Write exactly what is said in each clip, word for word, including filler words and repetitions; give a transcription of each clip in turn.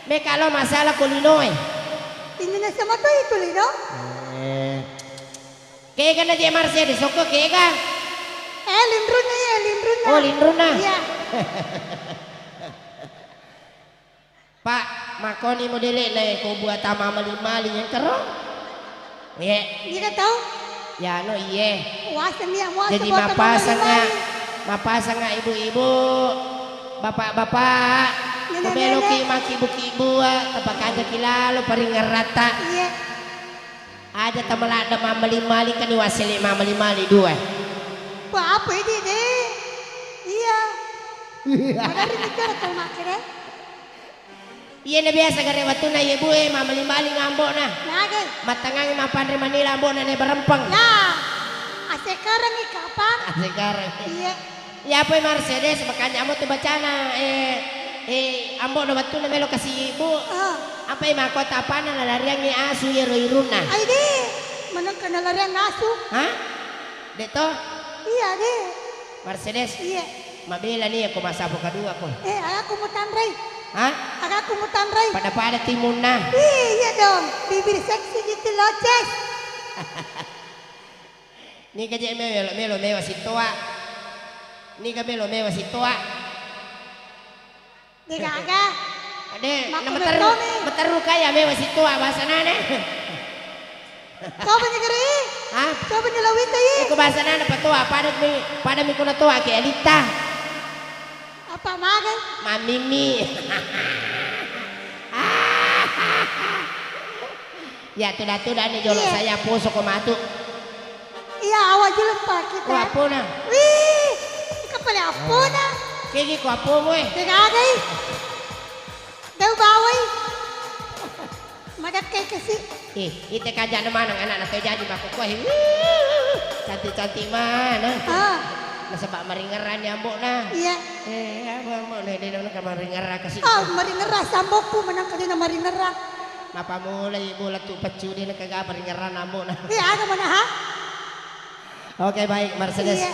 Meka lo masalah ko linoe. Indonesia mato itu lino? Eh. Kega na je Mercedes, sokko kega? Eh, linrunna iya, linrunna. Oh, linrunna. Iya. Pak, makoni modele le ko buat tama mali-mali yang kero? Iye. Iya kan tau? Ya, no, iye. Waseng iya, waseng. Jadi buat mapasang nggak, mapasang nggak ibu-ibu, bapak-bapak, nenek-nenek. Meloki maki buki bua, tepakanja kilalo paringerrata. Iye. Aja tamaladde mammali-mali, kan iwassele mammali-mali dua. Wah, apa ini, Dek? Iya. Magari mikir kalau makke, Dek. Iya, na biasa gare wettunna iye bue mammali-mali ngambo'na. Nage. Mattangangi mappanre manila ambo'na ne barempeng. Nah, asekarang i kapang. Asekarang. Iya. Iya, apa Mercedes, makanya amo tu bacana, eh, eh, ambo'na wettunna melo kasi ibu. Ah. Apa i makota apana nalariangi asu iyero irunna? Ai, de, manengka nalariang asu. Hah? De to? Iya, de. Mercedes? Iya. Mabela ni ko masapo kadua ko. Eh, agaku mutanrai. Hah? Agaku mutanrai. Pada-pada timunna. Ih, iya dong. Bibir seksi gitu loh, Ces. Niga je melo, melo mewa sitoa. Niga melo mewa sitoa. De gaga. Ade, na materru, materru kaya mewa sitoa bahasa nana. Coba nyegeri. Hah? Coba nyelawita i. Eko bahasa nana patoa, pada mi, pada mi kuna toa ke alita. Apa magai? Mamimi. Ya, tuda-tuda ni jolo. Iya. Saya poso ko matu. Iya, awak julung pa kita. Oh, apona? Wih, kapale apona? Kegi ko apomu e? Degagai. Dau bawai. Madakkai kasi. Eh, ite kajana maneng anak na jaji makkukkue. Wih, cantik-cantik mana? Ah. Nasaba maringerrani ambo'na. Iya. Eh, ambo', ambo'na de naka maringerra kasi. Oh, maringerra sambokku manang kadena maringerra. Mapamulai bola tu peccu de naka ga maringerra ambo'na. Iya, aga mana ha? Oke, baik, Mercedes. Iya.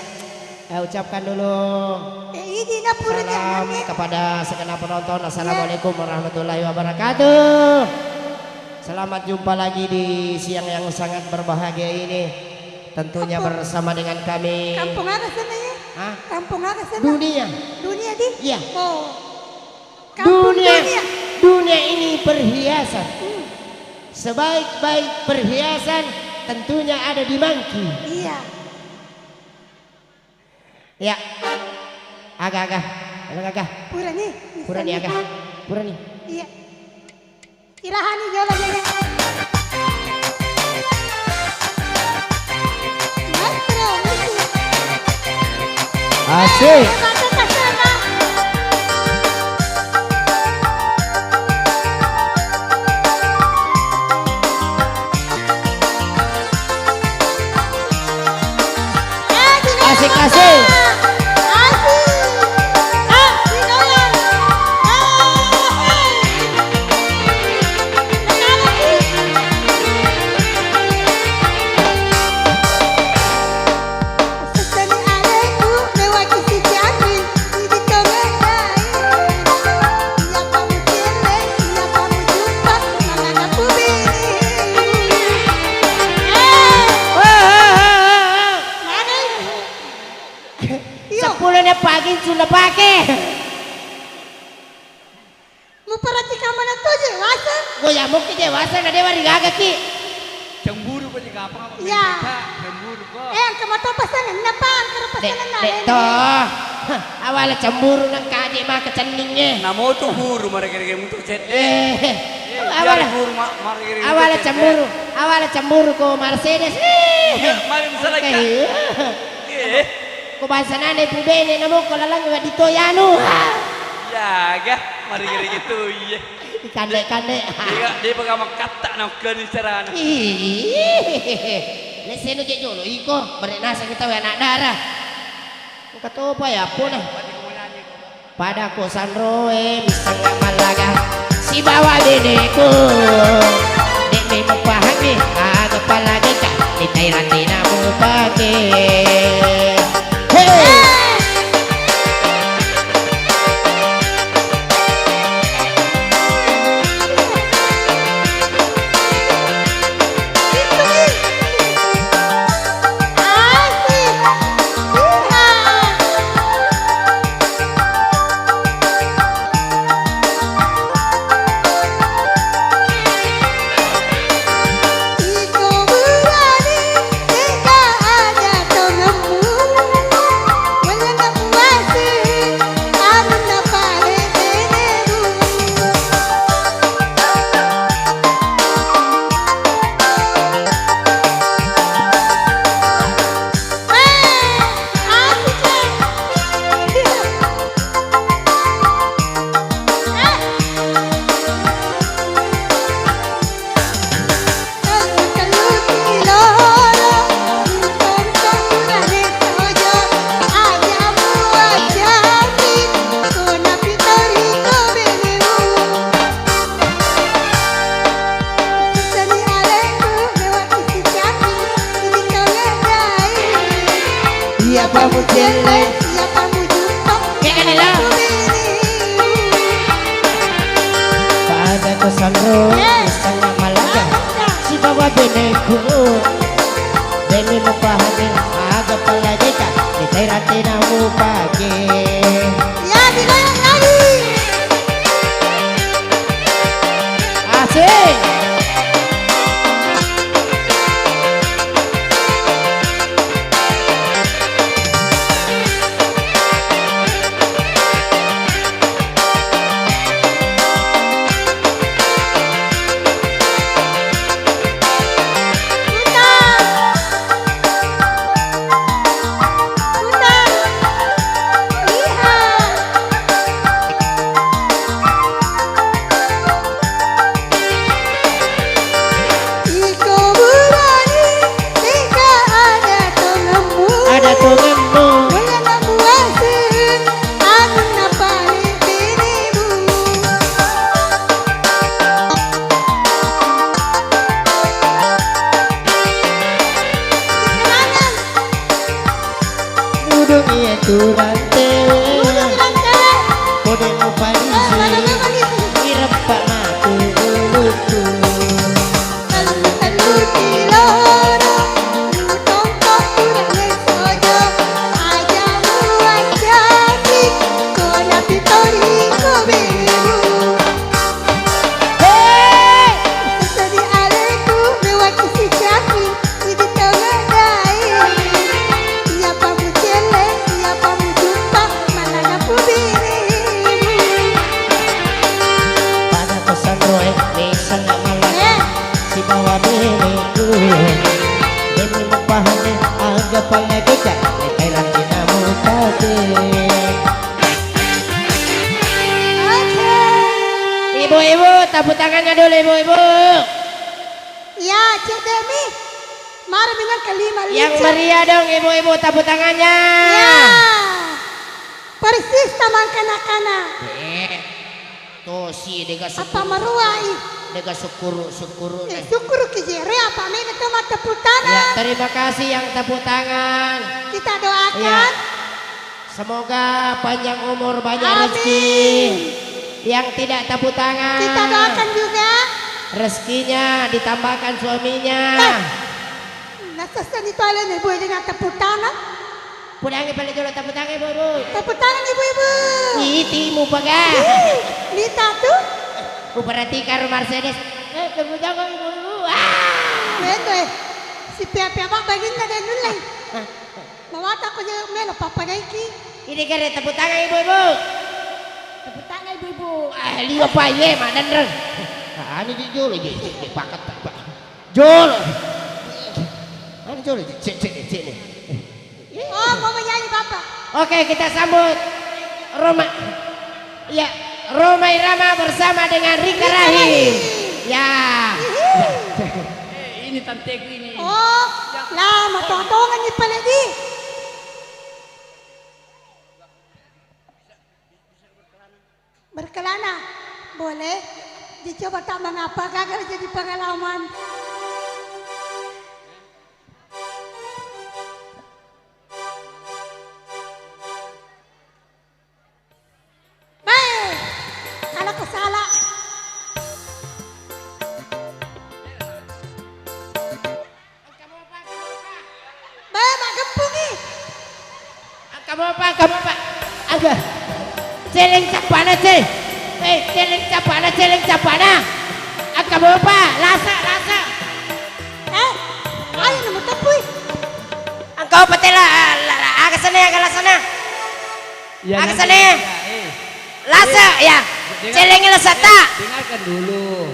Eh, ucapkan dulu salam kepada segenap penonton. Iya. Assalamualaikum warahmatullahi wabarakatuh. Selamat jumpa lagi di siang yang sangat berbahagia ini. Tentunya bersama dengan kami. Kampung aga sana ya? Hah? Kampung aga sana? Dunia. Dunia di? Iya. Oh. Kampung dunia. Dunia ini perhiasan. Hmm. Sebaik-baik perhiasan tentunya ada di Mangki. Iya. Ya. Aga, aga. Aga, aga. Purani. Purani, aga. Purani. Iya. Irahani jolo jolo. Maestro, musik. Asik. Eh, Asik, asik. Asik. Ah, dinoyan. Ah, eh. Nakala ki. Seseni aleku mewaki sisi ati. Idi tongeng dae, iyapa mucelle, iyapa mujumpa, mangaga pubene. Eh. Wah. Mana? Iyo. Seppulo na pagi sudah pakai. Muperhatikan mana tuh, Dewasa? Goyang mungkin Dewasa, na dewa rigagaki. Cemburu ko, jika apa, apa. Iya. Cemburu ko. Eh, engka mato pasanganna, Pak, engka pasanganna. Dek, dek to. Awala cemburu nang kaje maka cenninge. Namo tu guru, mare kere mutu cedde. Eh, eh, awala guru, mare kere mutu cedde. Awala cemburu, awala cemburu ko Mercedes. Eh, mari misalnya. Eh. Ko basanana pubene namo ko lalang wedding to yanu. Jaga, marigi-rigi tu iye. Ikande-kande. Dia, dia pegang makatta na keni carana. Ih. Leseno je jolo iko, bere nasa kita we anak dara. Engka topa ya pona. Pada ko sanroe, misengga mallaga sibawa beneku. Dek me mupahangi, aga palagaka, ditai ratina mupake. Hey! Siapa mu celle, siapa mu jumpa, kene la. Pada ko sanro, eh, sanna malaga. Sibawa beneku, bene mupahani, aga palageka, ditai ratena mupake. Ya, digoyang lagi. Asik. Iko burani, tega ada tongenmu. Ada tongenmu. Boleh membuaskan, anunna paling binimu. Semangat. Nudung iya tu rantewe. Nudung rantewe. Kode mupanisi. Eh, mana mupanisi? Ireppa matu buluku. Tellu-tellu kiloro, mutongko kurang sojo. Aja muancaki, kona pitori ko bemu. Hei! Sedi aleku, mewaki si caki. Idi tau nadai, iyapa mucelle, iyapa mujumpa, manana pubiri. Pada pesan roe, mesanna malaka, eh, sibawa beneku. Demi mupahani, aga palageka, mekai rantina mupake. Oke. Ibu-ibu, tepuk tangannya dulu, ibu-ibu. Ya, cedde mi. Mari minang kelima. Yang meriah dong, ibu-ibu, tepuk tangannya. Ya. Persis tamang kana-kana. Eh, tosi dega apa sukkuru. Meruai. Dega sukkuru, sukkuru. Eh, sukkuru ki jere apa mi betul mata putana. Ya, terima kasih yang tepuk tangan. Kita doakan. Ya. Semoga panjang umur, banyak rezeki. Amin. Yang tidak tepuk tangan, kita doakan juga. Rezekinya ditambahkan suaminya. Eh, nasessani tu alena ibu dengan tepuk tangan. Pudangi pale jolo tepuk tangan, ibu-ibu. Tepuk tangan, ibu-ibu. Iti mupaga. Ih, Lita tu. Kuperhatikan Mercedes. Eh, tepuk tangan, ibu-ibu. Ah. Betul, eh. Si pia-pia bak baginda dan nulai. Mawatako je melo pappadaiki. Ini kere tepuk tangan ibu-ibu. Tepuk tangan ibu-ibu. Ah, liwa pa ye, mak denreng. Ah, anu ji jolo je, je, je, paket, Pak. Jolo. Anu jolo je, cek, cek, cek nih. Oh, mau menyanyi Bapak. Oke, kita sambut Roma. Ya, Rhoma Irama bersama dengan Rika Rahim. Rika Rahim. Ya. Hihi. Eh, ini tanteku ini. Oh, lama tontongan ni pale di. Berkelana. Boleh. Dicoba tak mengapa gagal jadi pengalaman. Bae, anakku salah. Bae, maggeppungi. Engka mopa, engka mopa. Aga. Celeng cappana, ce. Eh, celeng cappana, celeng cappana. Engka mopa, lasa, lasa. Eh, ayo nemu tepui. Engka mopa tela, la, la, aga sana, aga lasana. Ya, aga sana. Lasa, ya. Celengi lasata. Dengarkan dulu.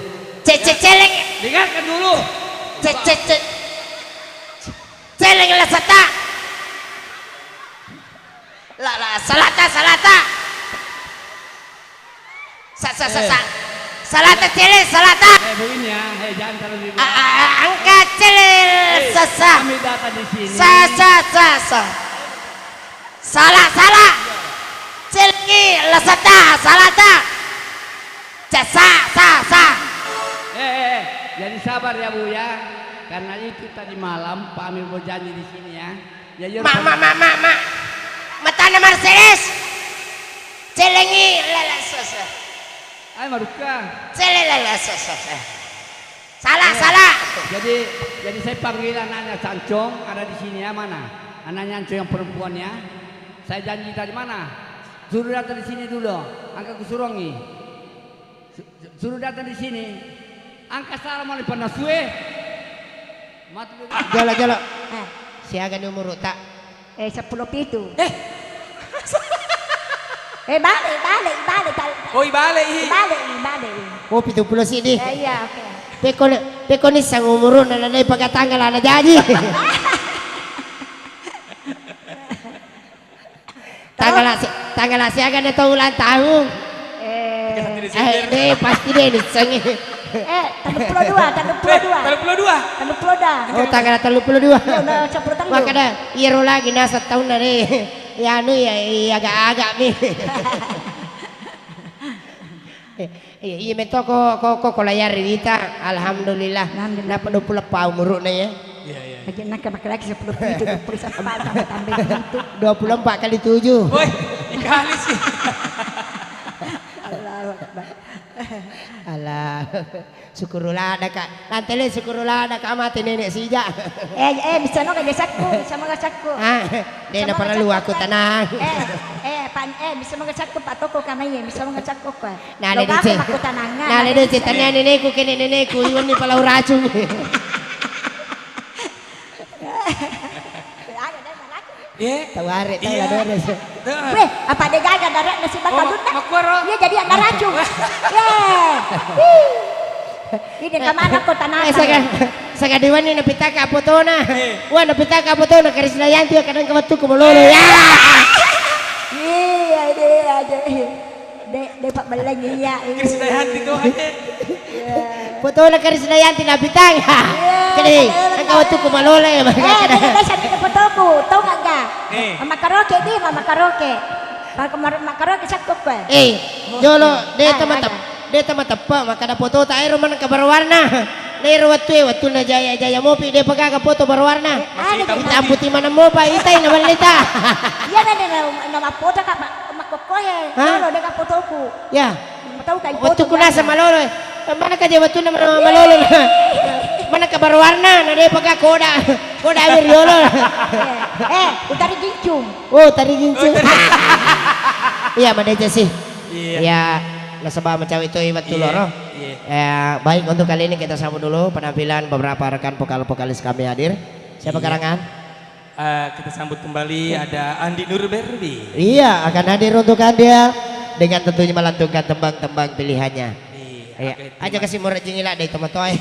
Cek, cek, celeng. Dengarkan dulu. Cek, cek, cek. Celeng lasata. La, la, salata, salata. Sa, sa, sa, sa. Salata, celeng, salata. Eh, begini ya. Eh, jangan terlalu ribut. A, a, a, angkat celeng, eh, sa, sa. Kami datang di sini. Sa, sa, sa, sa. Salah, salah. Celengi lasata, salata. Ca, sa, sa, sa. Eh, eh, eh. Jadi sabar ya, Bu, ya. Karena itu tadi malam Pak Amir berjanji di sini, ya. Ya, iya, Mak, Pak. Mak, mak, mak, mak. Matana Mercedes. Celengi, lele, sese. Ai, marukka. Cele, lele, sese. Salah, iya. Salah. Jadi, jadi saya panggil anaknya Cancong, ada di sini ya, mana? Anaknya Cancong yang perempuan ya. Saya janji tadi mana? Suruh datang di sini dulu. Angkat kusurongi. Su-, su-, suruh datang di sini. Angka salam oleh pernah sue. Matu. Jolo, jolo. Eh. Siaga ni umuru ta? Eh, seppulo pitu. Eh. Eh, bale, bale, bale, tal-, Oh, ibale i. Bale, bale. Oh, pitu pulo sidi. Eh, iya, oke. Pekko ni, pekko ni sang umuru na, na, na, paga tanggal na jaji. Tanggal si-, tanggal siaga na to ulang tahun. Eh. Eh, deh, pasti deh, disengi. Eh, telluppulo dua, telluppulo dua. Eh, telluppulo dua. Telluppulo dua. Oh, tanggal telluppulo dua. Iya, udah seppulo tellu. Makanya, iya ro lagi nasa tahun na deh. Ya, anu ya, iya agak-agak mi. Iya, iya, metto ko, ko, ko, ko layar wita, alhamdulillah. Alhamdulillah. Napa dua pulo empat umuruna ya? Iya, iya, iya. Aja nak pakai lagi seppulo pitu, dua pulo empat tambah, tambah itu. Dua pulo empat kali tujuh. Woi, dikali sih. Allahu Akbar. Alah, syukurullah ada, Kak. Lantele syukurullah ada, Kak, mate nenek sija. Eh, eh, bisa no kerja sakku, bisa mau sakku. Ah, dia nak perlu aku tenang. Eh, eh, pan, eh, bisa mau sakku, Pak Toko kamai, bisa mau sakku, Pak. Nah, le dece. Nah, le dece, tania nenekku, kene nenekku, iwan ni palau racung. Iya. Taware, taware. Weh, apa de gaga daratna si bakal dutta? Iya, jadi anak racung. Iya. Ini kemana kota Natal? Eh, saka, saka dewan ni napitaka fotona. Eh. Wah, napitaka fotona, Karisdayanti, kadang ke wettukku malolo. Ya. Iya, iya, iya. De, de pabbellengi iya. Krisdayanti to, ade. Iya. Fotona Karisdayanti napitang. Iya, kede, engka wettukku malolo, eh, makanya. Desa ni fotoku, tau nggak, ga? Eh. Mama karaoke di, mama karaoke. Mama karaoke sakko koe. Eh, jolo, de tama tep-, de tama teppa, makkada fotota ero maneng ka berwarna. Nairo wettue, wettunna jaya-jaya mopi, de pagaga foto berwarna. Eh, ada. Hitam putih maneng mopa, itai na balleta. Iya, na, na, na, na foto ka, ma-, Makkokkoe, hah? Lolo, de ka fotoku. Ya. Matau kai foto. Wettukku nasa malolo. Mana ka je wettunna ma-, malolo. Mana ka berwarna, na de paka koda. Koda aja riolo. Eh, eh, utari gincung. Oh, tari gincung. Iya, madeja sih. Iya. Iya, nasaba macawe toi wettu loro. Iya. Eh, baik, untuk kali ini kita sambut dulu penampilan beberapa rekan vokal-vokalis kami hadir. Siapa karangan? Eh, kita sambut kembali ada Andi Nurberdi. Iya, akan hadir untuk Anda dengan tentunya melantunkan tembang-tembang pilihannya. Iya, iya. Oke, aja kasih murah jingila deh, teman-teman.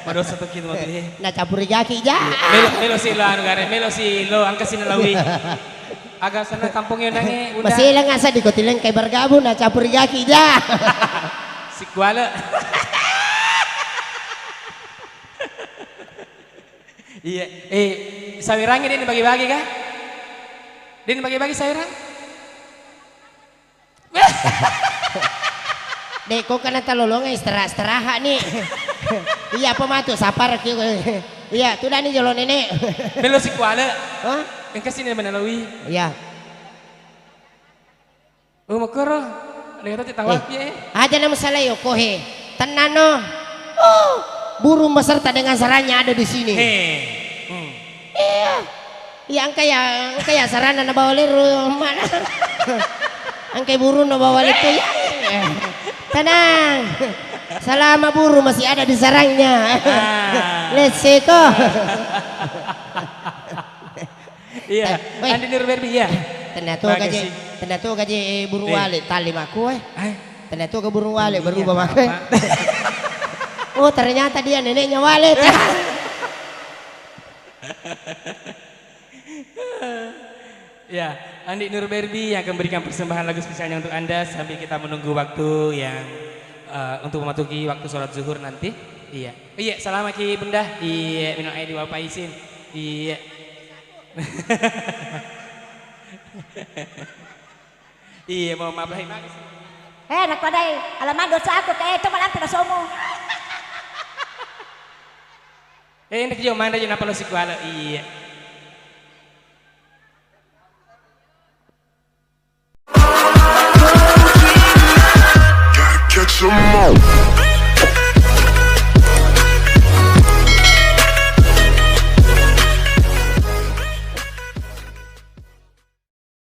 Madosa tuh kita, Bang. Nah, campuri gaki, ja. Iya. Melo, melo sih lo, anu, gare, melo sih lo, angka sih nalawi. Agak sana kampung yang nange, Bunda. Masih lengan sedih, kau tileng kayak bergabung, nah, campuri gaki, ja. Si kuala. Iya. Eh, sawirangnge deni bagi-bagi kah? Deni bagi-bagi sawirang? Dek, kok kana talolonga istirahat-istirahat ni. Iya, apa matu? Sapar ki. Iya, tudani jolo nenek. Melo si kuala. Hah? Engka sini menalui. Iya. Oh, makkoro. Ada kata tawaki, eh. Aja nama salah yo, kohe. Tenang no. Oh, burung beserta dengan sarangnya ada di sini. He. Hmm. Iya. Iya, engka ya, engka ya sarana na bawa leru mana? Engka burung na bawa leru ya. Tenang. Selama burung masih ada di sarangnya. Ah. Let's go. Iya, eh, weh. Andi Nurberdi, iya. Tenna to gaje, tenna to gaje, eh, burung wale, tali maku, eh. Tenna to ga burung wale, berubah maku, eh. Oh, ternyata dia neneknya wale. Ya, Andi Nurberdi yang akan memberikan persembahan lagu spesialnya untuk Anda sambil kita menunggu waktu yang, eh, untuk memasuki waktu sholat zuhur nanti. Iya. Iya, salama ki Bunda. Iya, minal aidin wal faizin. Iya. Iya, mohon maaf lahir batin. Eh, nakkuadai, alamak dosa aku, kayak itu malah tidak somo. Eh, ini jo, mana jo, napa lo sikuala? Iya.